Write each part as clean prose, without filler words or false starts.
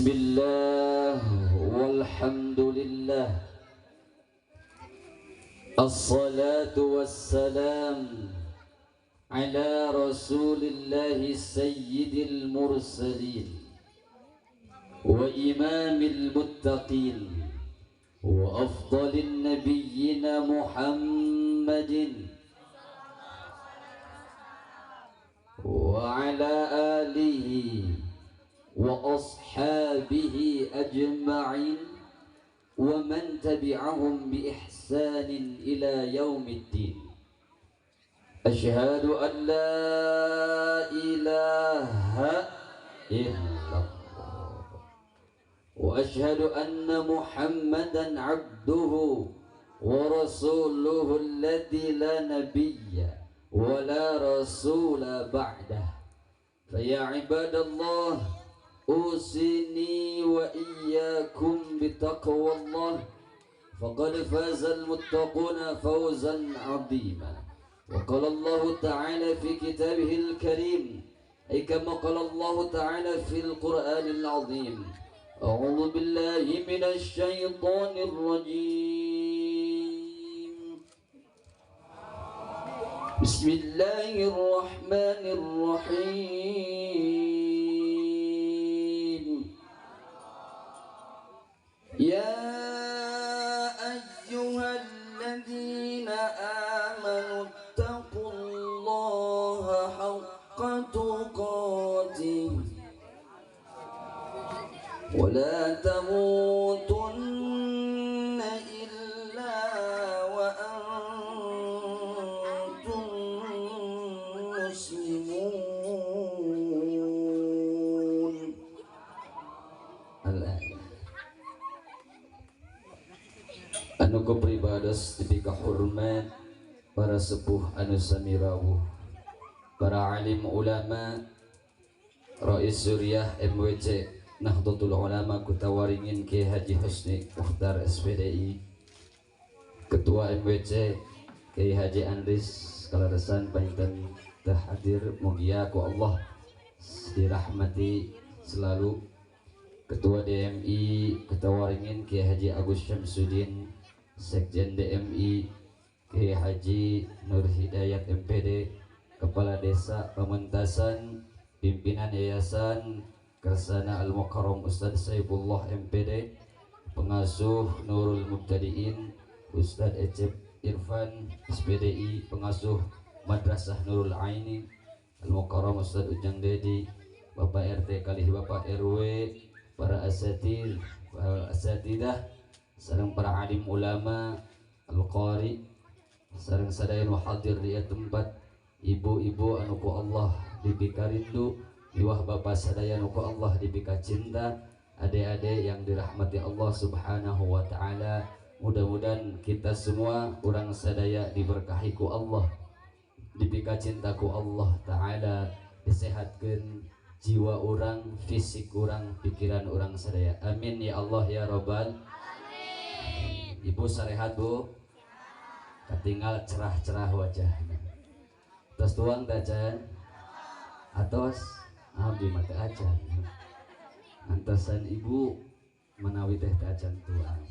Bismillah walhamdulillah. Assalatu wassalam ala rasulillahi sayyidil mursalin wa imamil muttaqin wa afdalin nabiyyina Muhammadin wa ala alihi wa ashabihi ajma'in wa man tabi'ahum bi ihsanin ila yaumiddin. Asyhadu an la ilaha illallah wa asyhadu anna Muhammadan abduhu wa rasuluhu alladzi la nabiyya wa la rasula ba'dah. Fa ya ibadallah, usini wa iyyakum bitaqwallah faqad fazal muttaquna fawzan 'azima. Wa qala Allah ta'ala fi kitabihil karim, ay kama qala Allah ta'ala fil Qur'anil 'azim. A'udzu billahi minasy syaithanir rajim. Bismillahirrahmanirrahim. Ya ayyuhalladzina amanu taqullaha haqqa tuqatih wa la tamutunna illa wa antum muslimun. Al-ayah. Anu kepribados dipika hormat para sepuh anu sami rawuh, para alim ulama, Rais Suriah MWC Nahdlatul Ulama Kutawaringin Kiai Haji Husni Mukhtar SPDI, Ketua MWC Kiai Haji Andris kalaresan panginten teh hadir, mugia ku Allah dirahmati selalu. Ketua DMI Kutawaringin Kiai Haji Agus Syamsuddin, Sekjen DMI Kiai Haji Nur Hidayat MPD, Kepala Desa Pamentasan, Pimpinan Yayasan Kersana Al-Mukarram Ustadz Saifullah MPD, Pengasuh Nurul Mubtadiin Ustadz Ecep Irfan SPDI, Pengasuh Madrasah Nurul Aini Al-Mukarram Ustadz Ujang Dedi, Bapak RT kalih Bapak RW, para asatid, para asatidah, sareng para alim ulama, al-qari, sareng sadaya nu hadir di tempat, ibu-ibu anu ku Allah dipika rindu, iwah bapak sadaya nu ku Allah dipika cinta, adik-adik yang dirahmati Allah Subhanahu wa taala. Mudah-mudahan kita semua urang sadaya diberkahi ku Allah, dipika cinta ku Allah taala, disehatkeun jiwa orang, fisik orang, pikiran orang sadaya. Amin ya Allah ya Robbal alamin. Ibu sarehat bu, katinggal cerah-cerah wajahnya. Terus tuang dajan, atos abdi mata acan. Antosan ibu menawi teh acan tuang.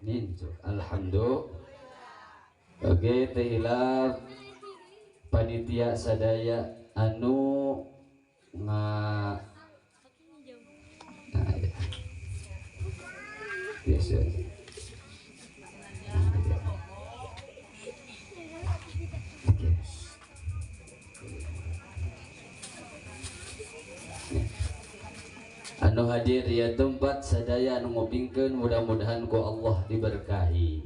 Ninjuk, alhamdulillah. Oke, teh hilaf panitia sadaya anu nah, ya. Biasa. Nah, ya. Oke. Anu hadir ya tempat sadaya anu ngupingkeun, mudah-mudahan ku Allah diberkahi.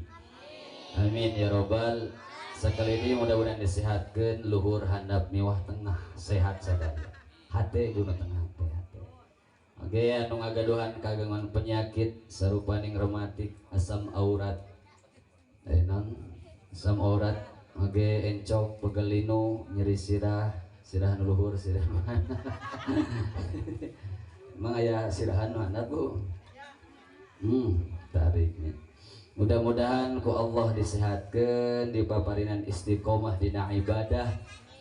Amin ya robbal. Sekali ini mudah-mudahan disehatkeun luhur handap miwah tengah sehat sadaya. Hate guna tengah hate hate. Oke, anu ngagaduhan kagangan penyakit sarupaning rematik, asam aurat, non asam aurat, oke encok, pegelinu, nyeri sirah, sirah nu luhur, sirah mana? Emang aya sirahan nu handap bu? Tariknya. Mudah-mudahan ku Allah disehatkeun, dipaparinan istiqomah dina ibadah,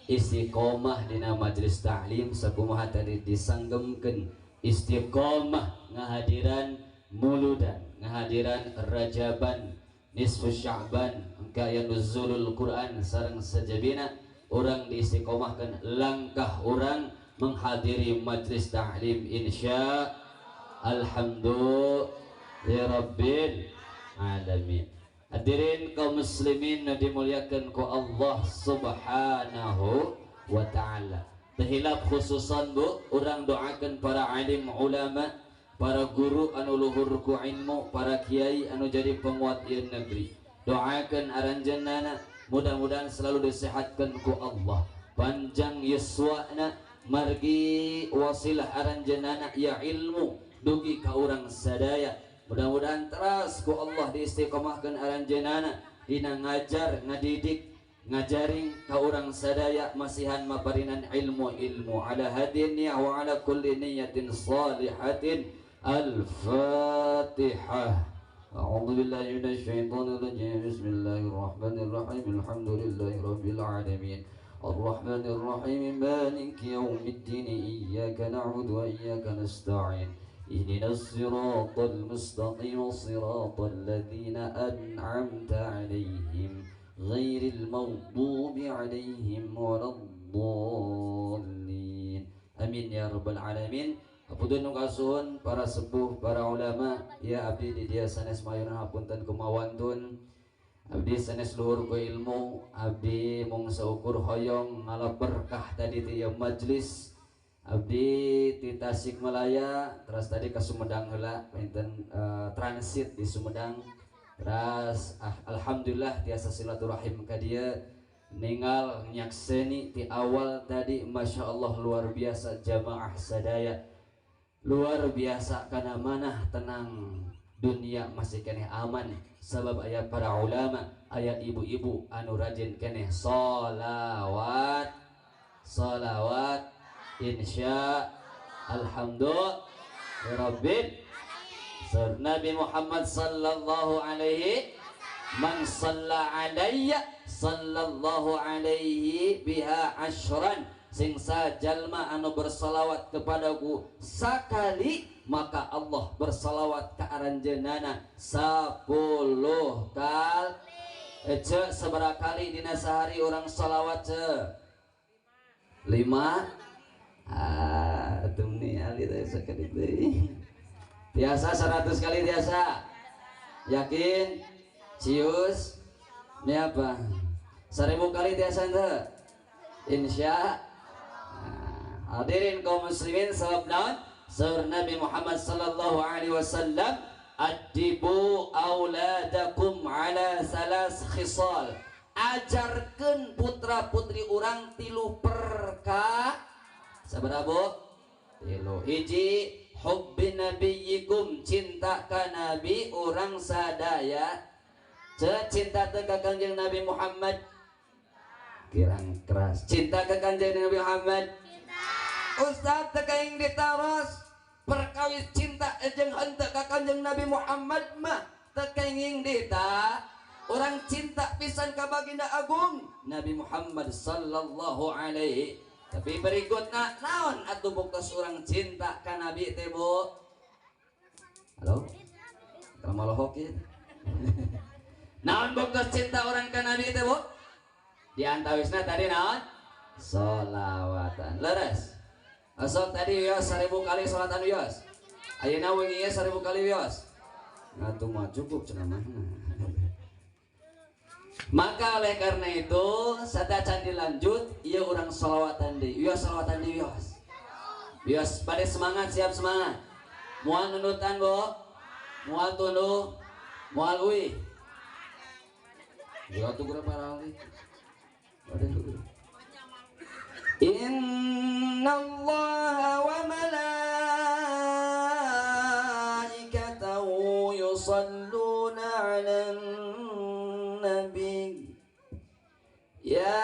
istiqomah dina majelis ta'lim, sakumaha tadi disanggemkeun Istiqomah ngahadiran muludan, ngahadiran rajaban, nisfu sya'ban, engka aya nuzulul Quran sareng sajabina urang diistiqomahkan langkah urang menghadiri majlis ta'lim insya alhamdulillah rabbil alamin. Hadirin kaum muslimin dimuliakan ku Allah Subhanahu wa ta'ala. Terhilap khususan bu, orang doakan para alim ulama, para guru anu luhur ku ilmu, para kiai anu jadi penguat ieu negeri. Doakan aranjeunana mudah-mudahan selalu disehatkan ku Allah, panjang yuswana, margi wasilah aranjeunana ya ilmu dugi ka urang sadaya. Mudah-mudahan teras ku Allah diistiqomahkan aranjeunana dina ngajar, ngadidik, ngajaring ka urang sadaya masihan maparinan ilmu-ilmu ala hadiniyah wa ala kulli niyatin salihatin. Al-Fatihah. A'udzu billahi minasyaitonir rajim. Bismillahirrahmanirrahim. Alhamdulillahi rabbil alamin. Arrahmanir rahim. Maliki yaumiddin. Iyyaka na'budu wa iyyaka nasta'in. Ihdinas siratal mustaqim, siratal ladzina an'amta 'alaihim ghairil maghdubi 'alaihim waladdallin. Amin ya rabbal alamin. Hapunten nu kasuhun para sepuh, para ulama, ya abdi di dia sanes mayuna hapunten kumawantun. Abdi sanes luhur ku ilmu, abdi mung saukur hoyong ngalap berkah tadi ti majlis. Abdi ti Tasikmalaya, terus tadi ke Sumedang heula, panginten transit di Sumedang. Terus alhamdulillah tiasa silaturahim ka dieu, ninggal nyakseni ti awal tadi masya Allah luar biasa jamaah sadaya. Luar biasa kana manah tenang, dunia masih keneh aman sabab aya para ulama, aya ibu-ibu anu rajin keneh sholawat, sholawat insya alhamdulillah rabbil. Nabi Muhammad sallallahu alaihi man salla alayya sallallahu alaihi biha ashran, sing sajalma anu bersalawat kepadaku sakali maka Allah bersalawat ka aranjeunana 10 kali. Cek sabaraha kali dina sehari orang salawat cek? 5. Ah, tumni ali teh sakedik deui. Tiasa 100 kali tiasa. Yakin? Cius? Ini apa? 1000 kali tiasa henteu? Insya. Nah, hadirin kaum muslimin sabab naon? Saur Nabi Muhammad sallallahu alaihi wasallam, adibu auladakum ala salas khisal. Ajarkeun putra-putri urang 3 perkara. Sabaraha bu? 3. Hiji, hubbi nabiyyikum, cinta ka nabi urang sadaya. Cinta teu ka Kangjeng Nabi Muhammad? Kirang keras. Cinta ka Kangjeng Nabi Muhammad? Cinta. Ustaz teu kaing ditaros perkawis cinta jeung henteu ka Kangjeng Nabi Muhammad mah teu kaing dita. Urang cinta pisan ka baginda agung Nabi Muhammad sallallahu alaihi. Tapi berikutna naon atuh buktos urang cinta ka Nabi teh bu? Halo? Kalau malohok ieu. Naon buktos cinta orang ka Nabi teh bu? Di antawisna tadi naon? Solawatan. Leres. Asal tadi wios 1000 kali solatan wios. Ayeuna wengi ieu 1000 kali wios. Atuh mah cukup cenah mah. Maka oleh karena itu satacan dilanjut ieu urang solawatan deui. Wios solawatan deui wios. Wios pada semangat, siap semangat. Moal nundutan bu? Moal tunduh? Moal uih? Ya tuh berapa kali? Inna Allah wa malaikatahu yusalluna 'alan nabi ya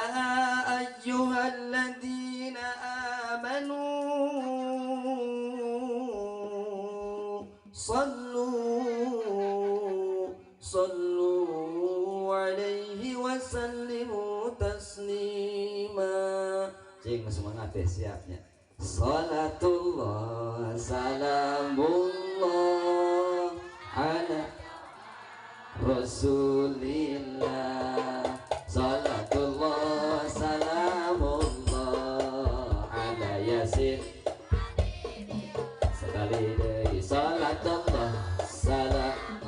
ayyuhalladzina amanu sallu alaihi wa sallimu taslima. Cing semangat teh siapnya. Salatullah salamullah ala Rasulillah. Salatullah salamullah ala Yasin. Sekali deui salatullah salam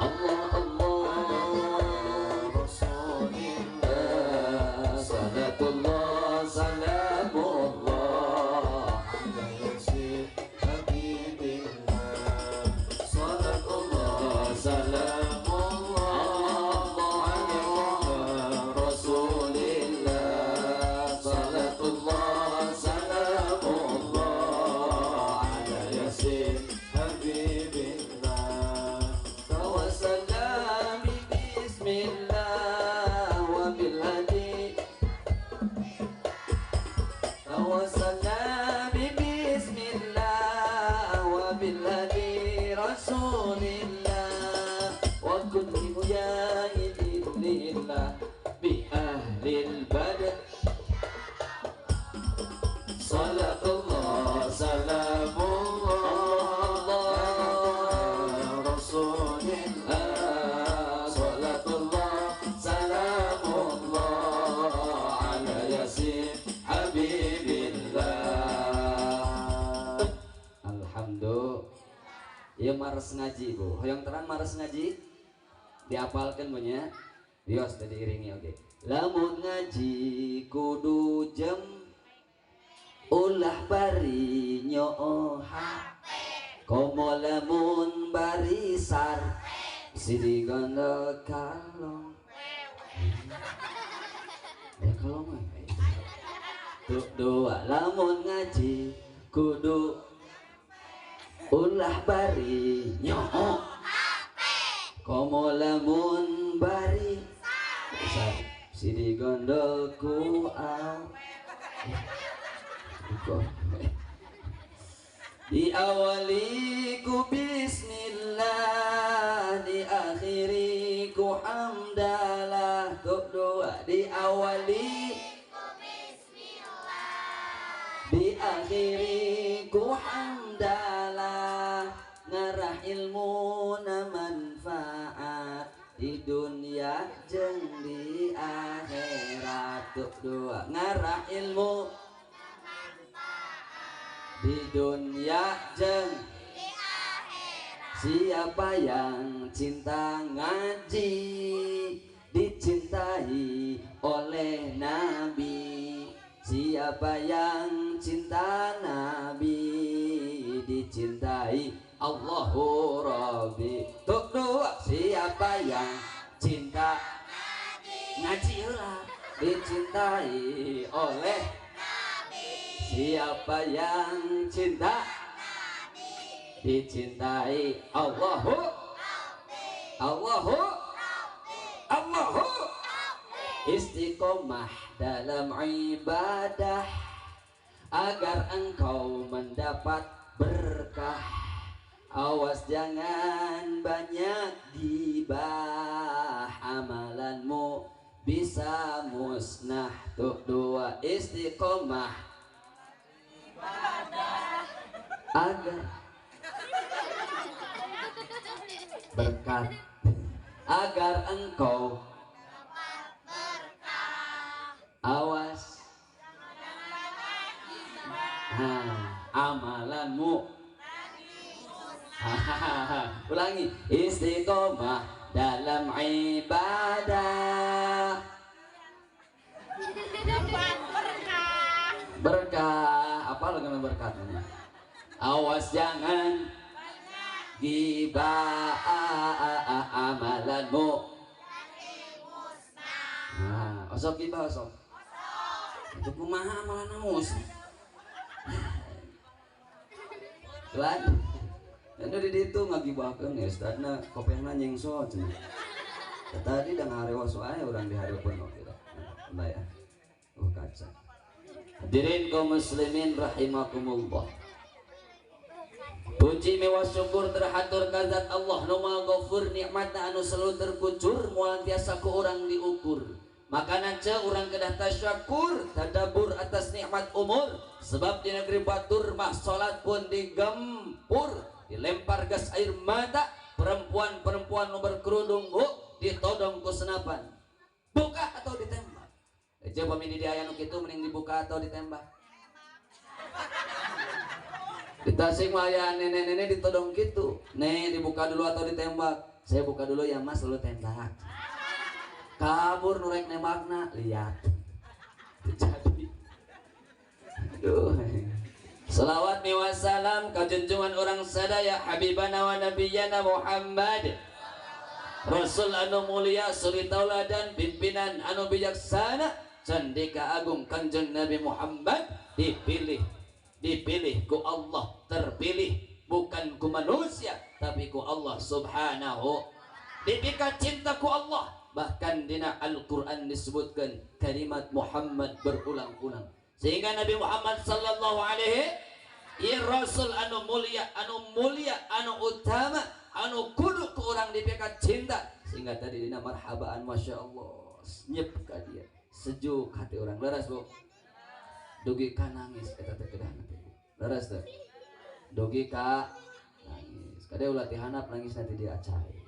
Allah Allah Rasulillah. Salatullah salamullah ala Yasin Habibillah. Salatullah salamullah ala Rasulillah. Salatullah salamullah ala Yasin Habibillah. Tawassalami bismillah wa bil hadi. Tawassalami bismillah wa bil hadi Rasulillah. Wa kulli mujahidin lillah bi ahlil badr. Salatullah salamullah Rasulillah. Salatullah salamullah ala Yasin Habibillah. Alhamdulillah. Ieu mares ngaji Bu. Hoyong terang mares ngaji? Diapalkeun Bu nya. Bios tadi iringi oge. Lamun ngaji kudu jem ulah bari nyooha komo lamun barisar sidi gondol kalong. Ya kalong mah. Tuh dua lamun ngaji kudu ulah bari nyoo komo lamun bari sidi gondol ku au. Diawali ku bismillah, diakhiri ku hamdalah. Tuh dua diawali ku bismillah, diakhiri ku hamdalah. Ngarah ilmu na manfaat di dunia jeung di akhirat. Tuh dua ngarah ilmu di dunia jeng di akhirat. Siapa yang cinta ngaji dicintai oleh Nabi. Siapa yang cinta Nabi dicintai Allahu Rabbi. Tuh dua siapa yang cinta ngaji lah dicintai oleh. Siapa yang cinta Nabi dicintai Allahu Allahu Allahu. Istiqomah dalam ibadah agar engkau mendapat berkah. Awas jangan banyak gibah, amalanmu bisa musnah. Tuh dua istiqomah agar berkat, agar engkau berkah. Awas amalanmu. Ulangi, istiqomah dalam ibadah dapat berkah. Berkah apa lagi berkatnya? Awas jangan gibah, amalanmu. Nah, osok gibah osok. Itu kumaha amalan musnah. Tuan, anu di ditu ngagibahkeun ya ustadna kopehna nyengso cenah. Tadi da ngarewas wae urang di hareupeun oge da. Nah, ya. Oh kaca. Hadirin kaum muslimin rahimakumullah. Puji mewah syukur terhatur ka zat Allah nu Maha Ghafur, nikmatna anu selalu terkucur moal tiasa ku urang diukur. Makanan ce urang kedah tasyakur tadabbur atas nikmat umur. Sebab di negeri batur mah salat pun digempur, dilempar gas air mata, perempuan-perempuan nu berkerudung ditodong ku senapan. Buka atau ditembak. Coba pamili di aya nu kitu mending dibuka atau ditembak. Di Tasik mah aya nenek-nenek ditodong kitu. Nih dibuka dulu atau ditembak. Saya buka dulu ya mas, lalu tembak. Kabur nurek nembakna, lihat. Terjadi. Aduh. Salawat mi wassalam ka junjungan orang sadaya habibana wa nabiyana Muhammad. Rasul anu mulia suri tauladan pimpinan anu bijaksana candika agung Kanjeng Nabi Muhammad dipilih, dipilih ku Allah, terpilih bukan ku manusia tapi ku Allah subhanahu. Dipika cinta ku Allah. Bahkan dina Al-Quran disebutkan kalimat Muhammad berulang-ulang. Sehingga Nabi Muhammad sallallahu alaihi ya Rasul anu mulia, anu mulia, anu utama, anu kudu ke orang dipika cinta. Sehingga tadi dina marhabaan masya Allah nyep ka dia, sejuk hati orang. Leres bu, dugi ka nangis eta teh kedahna teh. Leres teh, dugi ka nangis. Kade ulah ti handap nangis nanti dia acai.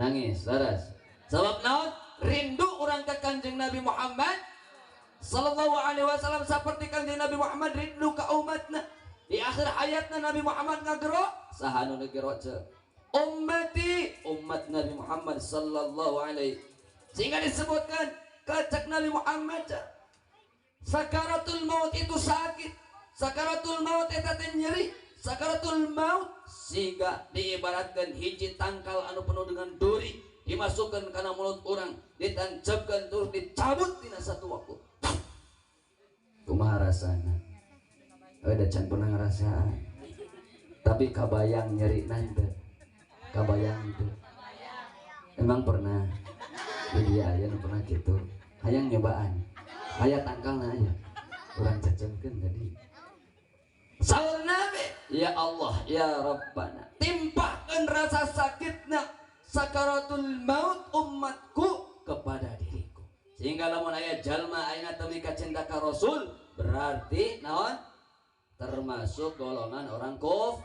Nangis, leres. Sebab naon? Rindu orang ke Kanjeng Nabi Muhammad sallallahu alaihi wasallam seperti Kanjeng Nabi Muhammad rindu ke umatna. Di akhir hayatna Nabi Muhammad ngagero, saha nu ngagero ce? Ummati, umat Nabi Muhammad sallallahu alaihi. Sehingga disebutkan kacak Nabi Muhammad ce. Sakaratul maut itu sakit. Sakaratul maut eta teh nyeri. Sakaratul maut sehingga diibaratkan hiji tangkal anu penuh dengan duri dimasukkan kana mulut orang, ditancapkan terus dicabut dina satu waktu. Kumaha rasana? Da can pernah ngerasaan. Tapi kabayang nyeri nanti. Kabayang teu. Emang pernah? Iya, aya nu pernah gitu. Hayang nyobaan. Aya tangkalna aya. Urang cecemkeun tadi. Saur Nabi, ya Allah, ya Rabbana, timpahkan rasa sakitna sakaratul maut umatku kepada diriku. Sehingga lamun aya jalma ayeuna teu mika cinta ka Rasul, berarti naon? Termasuk golongan orang kufur.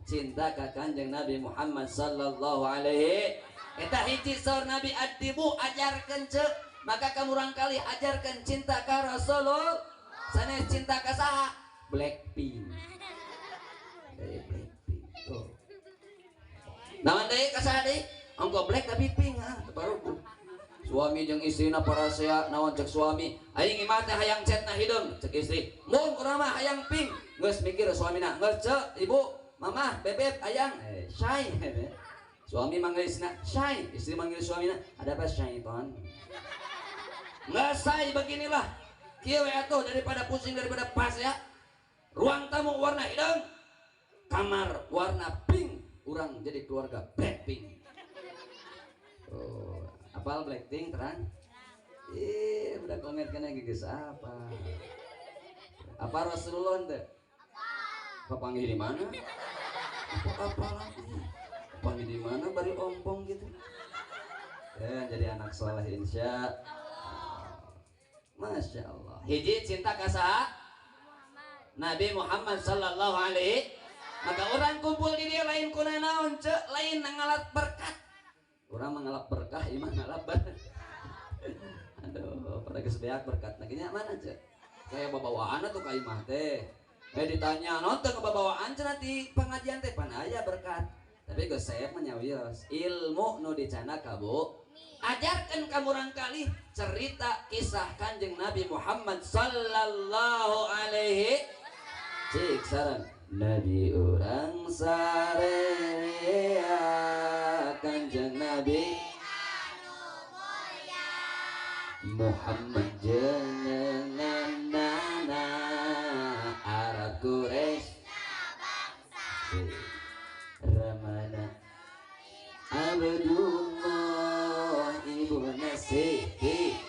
Cinta ka Kanjeng Nabi Muhammad sallallahu alaihi. Eta hiji saur Nabi adibu ajarkeun ceuk, maka kamurang kali ajarkeun cinta ka Rasulullah, sanes cinta ka saha? Blackpink. Dari Blackpink. Tuh. Naon deui ka saha deui? Ongko black tapi pink ah, baru. Suami jeung istrina parasea naon cek suami, aing imah teh hayang cetna hideung, cek istri. Mun urang mah hayang pink. Geus mikir suamina, geus ceuk ibu, mamah, bebeb, ayang, shy. Suami manggil istrina, shy. Istri manggil suamina, ada apa syaiton? Nggak say beginilah. Kieu we atuh daripada pusing daripada pas ya. Ruang tamu warna hideung, kamar warna pink, urang jadi keluarga Blackpink. Oh, apal Blackpink terang? Udah komen kena geus apa? Apa Rasulullah teh? Papanggih di mana? Apa lagi? Papanggih di mana bari ompong gitu. Ya, jadi anak soleh insya. Masya Allah. Hiji cinta ka saha? Nabi Muhammad sallallahu alaihi. Maka orang kumpul di dia lain kuna naon ceuk, lain ngalap berkat. Orang mengalap berkah, imah ngalap berkah. Aduh, pada geus beak berkat nya mana ceuk? Kayak babawaan atuh ka imah teh. Ditanya naon teu kababawaan cenah di pengajian teh pan aya berkat. Tapi geus saya mah nyawios, ilmu nu dicandak ka Bu. Ajarkan ka murang kali cerita kisah Kanjeng Nabi Muhammad sallallahu alaihi. Cik saran Nabi urang sarea Kanjeng Nabi anu mulya Muhammad jenenganana Arab Quraisy bangsa Ramana Abdullah ibu Siti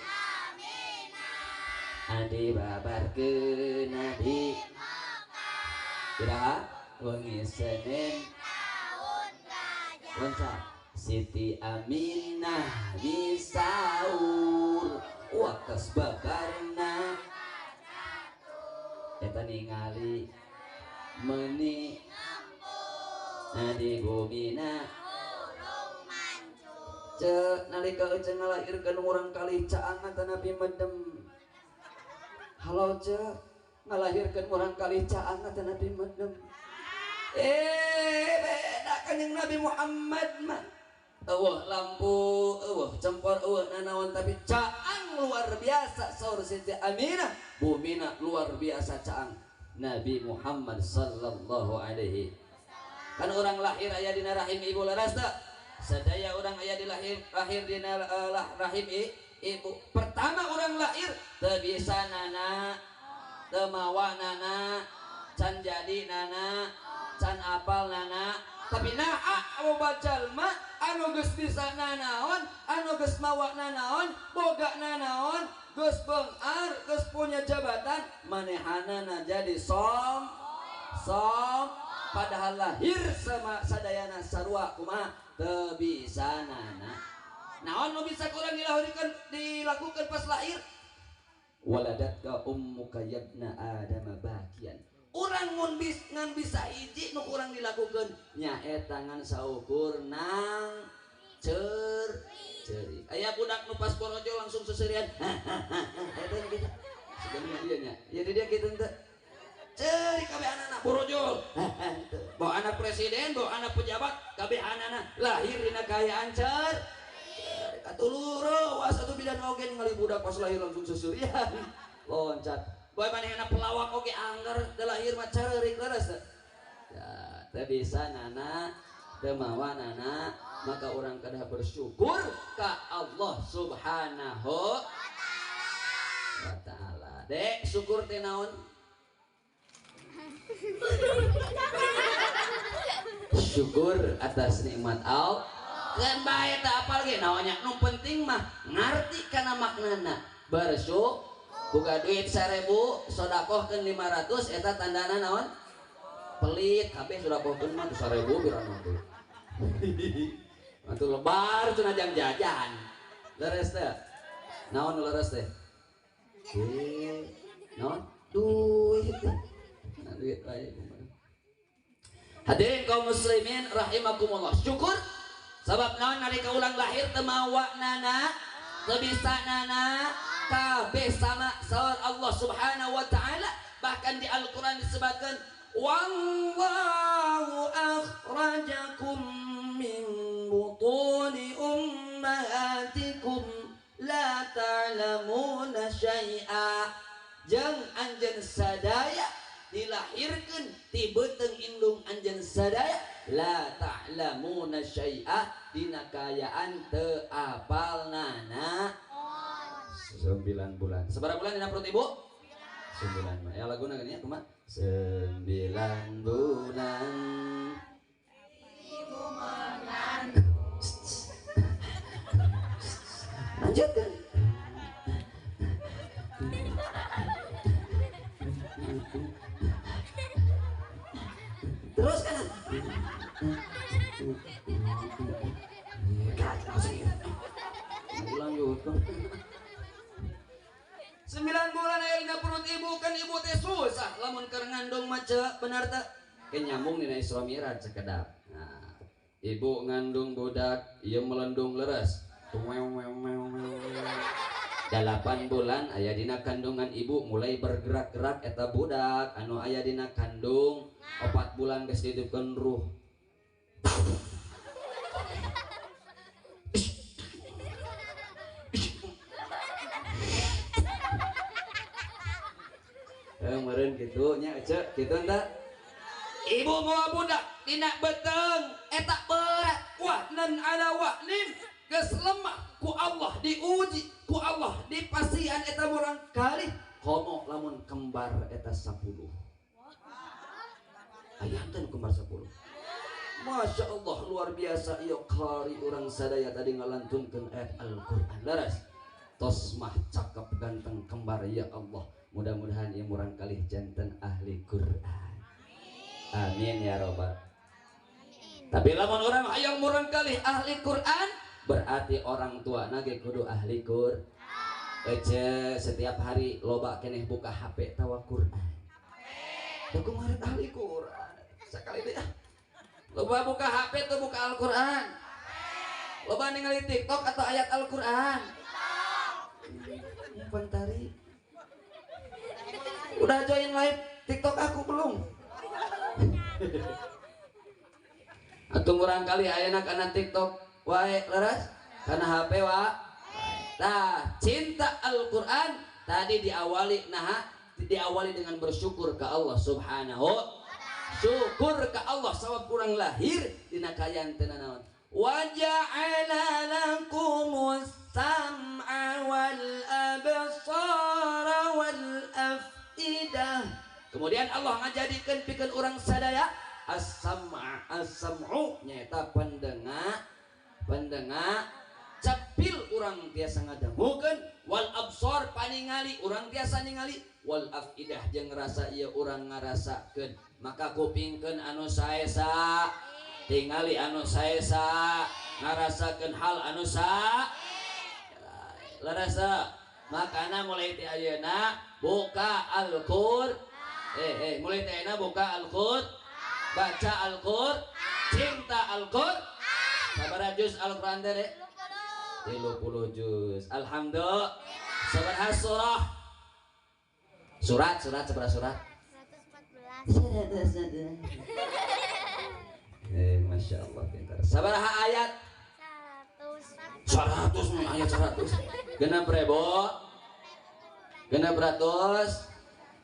Aminah adi babarkeun Nabi Iraha wengi Senin tahun gajah loncat Siti Aminah disaur wakas babarna eta ningali meuni di bumina cek nalika ece ngalahirkeun urang kalih caangan tanapi mendem. Halo cek ngalahirkeun urang kalih caangan tanapi mendem. Beda kanjeng Nabi Muhammad mah. Eueuh lampu, eueuh cempor, eueuh nanaon tapi caang luar biasa saur Siti Aminah, bumina luar biasa caang Nabi Muhammad sallallahu alaihi. Kan orang lahir aya dina rahim ibu leres teu? Sadaya orang aya di lahir dina rahim ibu. Pertama orang lahir teu bisa nana, teu mawa nana, can jadi nana, can apal nana. Tapi naa loba jalma anu geus bisa nanaon, anu geus mawa nanaon, boga nanaon, geus beungar, geus punya jabatan, manehanana jadi som padahal lahir sama sadayana sarua kumaha teu bisa nana. Naon nu bisa kurang dilakukan pas lahir? Waladatka ummuka yabna adama bakian. Urang mun ngan bisa hiji nu kurang dilakukan nyaeta ngan saukur nang ceri. Aya budak nu pas borojo langsung seserian. Eta gitu. Sebenarnya dia nya. Ya dia kitu teu. Ceri kabeh anak-anak borojol. Bawa anak presiden, bawa anak pejabat, kabeh anak-anak lahir dina kaayaan cer. Katuluro was atuh bidan oge ningali budak pas lahir langsung seserian. Loncat. Boy manehna pelawak oge angger teu lahir mah careurik leres teu. Ya, teu bisa nana, teu mawa nana, maka urang kedah bersyukur ka Allah Subhanahu wa taala. Dek, syukur teh naon? Syukur atas nikmat Allah. Keun bae teh apal ge naonnya, nu penting mah ngarti kana maknana. Bersyukur. Buka duit 1000, sodakohkeun 500, eta tandana naon? Pelit, kabeh sodakohkeun mah 1000 birana teh. Atuh lebar cenah jam jajan. Leres teh? Naon leres teh? Naon? Duit. Nah, duit wae. Hadirin kaum muslimin rahimakumullah. Syukur sabab naon nalika ulang lahir teu mawa nana, teu bisa nana, kabeh sama saur Allah Subhanahu wa taala. Bahkan di Al-Qur'an disebutkan wallahu akhrajakum min butuni ummahatikum la ta'lamuna syai'a. Jeung anjeun sadaya dilahirkeun ti beuteung indung anjeun sadaya la ta'lamuna syai'a dina kaayaan teu apal nana. 9 bulan. Sabaraha bulan dina perut ibu? 9. Ya laguna gini ya kumaha? 9 bulan ibu mengandung. Lanjutkan. Terus kan. Lanjutkan. 9 bulan aya dina perut ibu, kan ibu teh susah lamun keur ngandung mah ceu, bener teu? Ke nyambung dina Isra Mi'raj sakedap. Nah, ibu ngandung budak ieu melendung leres. 8 bulan aya dina kandungan ibu mulai bergerak-gerak eta budak anu aya dina kandung. 4 bulan geus dititipkeun ruh. Meureun kitu nya ece kitu enta. Ibu mawa budak dina beuteung eta berat wahnan ala wahnin geus lemah ku Allah diuji ku Allah dipasihan eta murang kali komo lamun kembar eta 10. Aya teh kembar 10. Masya Allah luar biasa ieu qari urang sadaya tadi ngalantunkeun ayat Al-Qur'an leres. Tos mah cakep ganteng kembar ya Allah. Mudah-mudahan ieu murang kalih janten ahli Quran. Amin ya robbal. Tapi lamun urang hayang murang kali ahli Quran berarti orang tua nage kudu ahli Quran. Ece setiap hari loba keneh buka HP tawa Quran. Da kumaha ahli Quran? Sakali deui ah. Loba buka HP tuh buka Al-Quran. Loba ningali TikTok atau ayat Al-Quran. Pentari. Udah join live TikTok aku belum? Atau murang kali ayeuna kana TikTok wae leres kana HP wa. Nah, cinta Al-Quran tadi diawali nah diawali dengan bersyukur ke Allah Subhanahu. Syukur ke Allah sabab kurang lahir dina kaayaan teu nanaon. Wa ja'ala lakumus sam'a wal absara wal afidah. Kemudian Allah ngajadikeun pikeun urang sadaya as-sam'a, as-sam'u nyaeta pendengar, pendengar cepil urang tiasa ngadangukeun, wal absar paningali urang tiasa ningali, wal afidah jeung rasa ieu urang ngarasakeun. Maka kupingkeun anu saesa, tingali anu saesa, ngarasakeun hal anu sa larasa. Makana mulai ti ayeuna buka Al-Qur'an, mulai ti ayeuna buka Al-Qur'an, baca Al-Qur'an, cinta Al-Qur'an. Sabaraha juz Al-Qur'an teh? 30 juz. Alhamdulillah. Sabaraha surah? Surat, surat sabaraha surat? 114. Masya Allah pintar. Sabaraha ayat? 100. 100 ayat 100. Genep ribu? Genep ratus?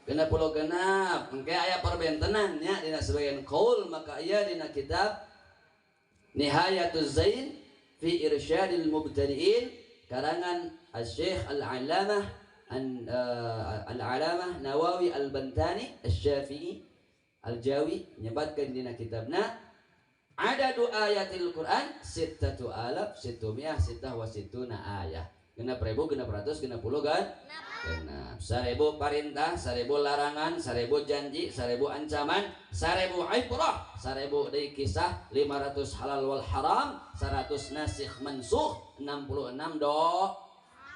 Genep puluh genep. Engke aya perbentenan nya dina sebagian qaul maka ieu dina kitab Nihayatuz Zain fi Irsyadil Mubtadi'in karangan Asy-Syaikh Al-Allamah Al-Alamah Nawawi Al-Bantani Asy-Syafi'i Al-Jawi nyebatkeun dina kitabna adadu ayatil Quran sittatu alaf sittumiyah sittah wa sittuna ayah. Genep ribu, genep ratus, genep puluh kan? Genep. 1000 perintah, 1000 larangan, 1000 janji, 1000 ancaman, 1000 ibrah, 1000 deui kisah, 500 halal wal haram, 100 nasikh mansukh, 66 do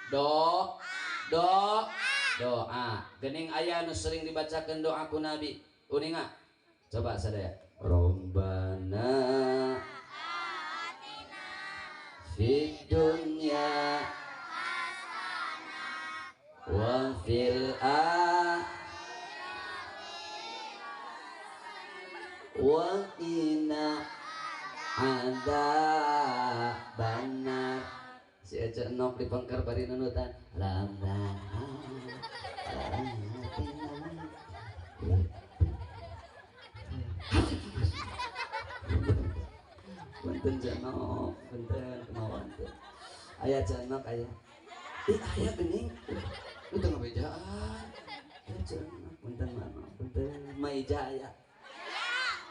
do do doa. Geuning aya nu sering dibacakeun doa ku Nabi. Uninga? Coba sadaya. Rabbana atina fid dunya wa fil akhirati wa qina adzabannar. Si Ece nok di pengker bari nunutan Rabbana atina. Punten Cenok, punten kemauan teh. Aya Cenok aya. Ih aya geuning. Udah ngabejaan. Aya Cenok, punten mama, punten Maija aya.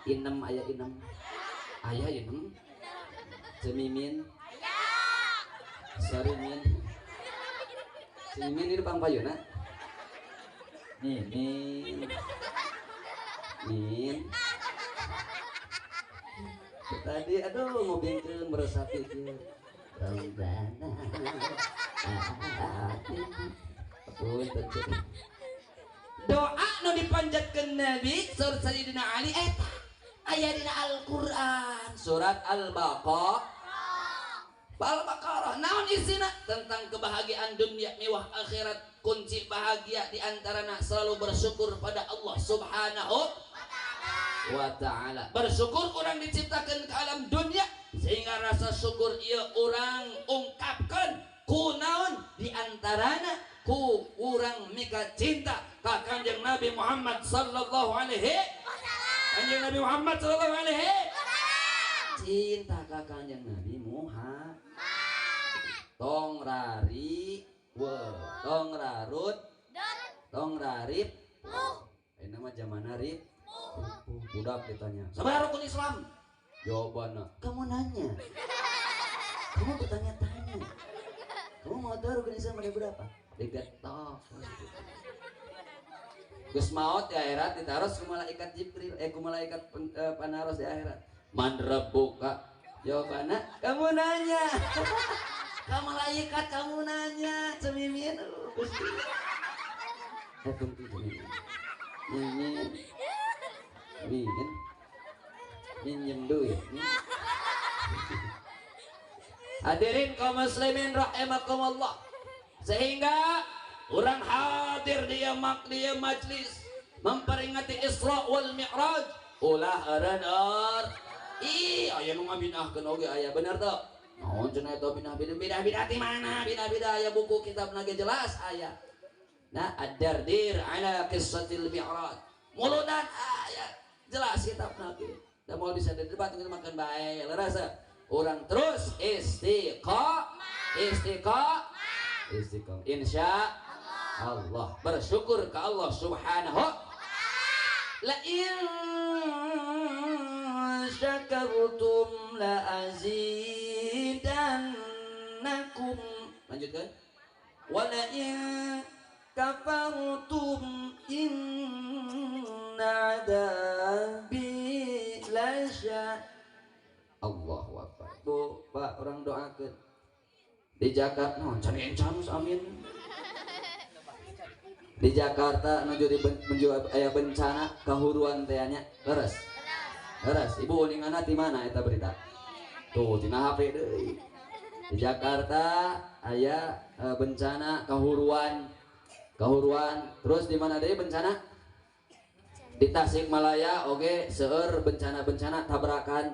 Inem aya inem. Aya inem. Cemimin. Aya. Sorry Min. Cemimin ini pangpayuna. Mimin. Min. Tadi aduh ngobingkeun meresapi kieu. Rabbana atina. Doa nu dipanjatkeun Nabi saur Sayyidina Ali eta aya dina Al-Qur'an surat Al-Baqarah. Al-Baqarah naon isina? Tentang kebahagiaan dunia mewah akhirat. Kunci bahagia di antarana selalu bersyukur pada Allah Subhanahu wa ta'ala. Bersyukur orang diciptakan ke alam dunia sehingga rasa syukur ia orang ungkapkan ku naon di antarana ku orang mika cinta ka Kanjeng Nabi Muhammad sallallahu alaihi wasallam. Kanjeng Nabi Muhammad sallallahu alaihi wasallam. Cinta ka Kanjeng Nabi Muhammad. Tong rari we, tong rarut, tong rarip. Ini mah zaman rip. Budak ditanya, sabaraha rukun Islam? Jawabannya, kamu nanya, kamu bertanya-tanya, kamu mau tahu rukun Islam ada berapa? Digetok. Geus maot di akhirat ditaros ku malaikat Jibril, ku malaikat panaros di akhirat. Man rabbuka? Jawabannya kamu nanya. Ka malaikat kamu nanya, cemimin. Gusti. Eh, punten, cemimin. Mimin. Mimin. Minjem duit. Hadirin kaum muslimin rahimakumullah. Sehingga orang hadir dia mak dia majlis memperingati Isra wal Mi'raj, ulah eureun er ih, aya nu ngabidahkeun oge aya, bener teu? Naon cenah eta bidah bidah bidah bidah ti mana? Bidah bidah aya buku kitab ge jelas aya. Nah, ad-dardir ala qissatil mi'raj, muludan aya jelas kitab ge da, moal bisa didebat makan bae. Leres, orang terus istiqomah, istiqomah, istiqomah, insya Allah bersyukur ke Allah Subhanahu. La in syakartum la azidannakum, lanjutkan, wa la in kafartum inna adabi lasya. Allahu akbar. Bu, Pak, orang doakeun di Jakarta, no, can encan amin. Di Jakarta nuju di menuju aya bencana kahuruan teh nya, leres? Leres. Ibu uningana di mana eta berita tuh? Tina HP deui. Di Jakarta aya bencana kahuruan, kahuruan. Terus di mana deui bencana? Di Tasikmalaya oke, seueur bencana-bencana tabrakan.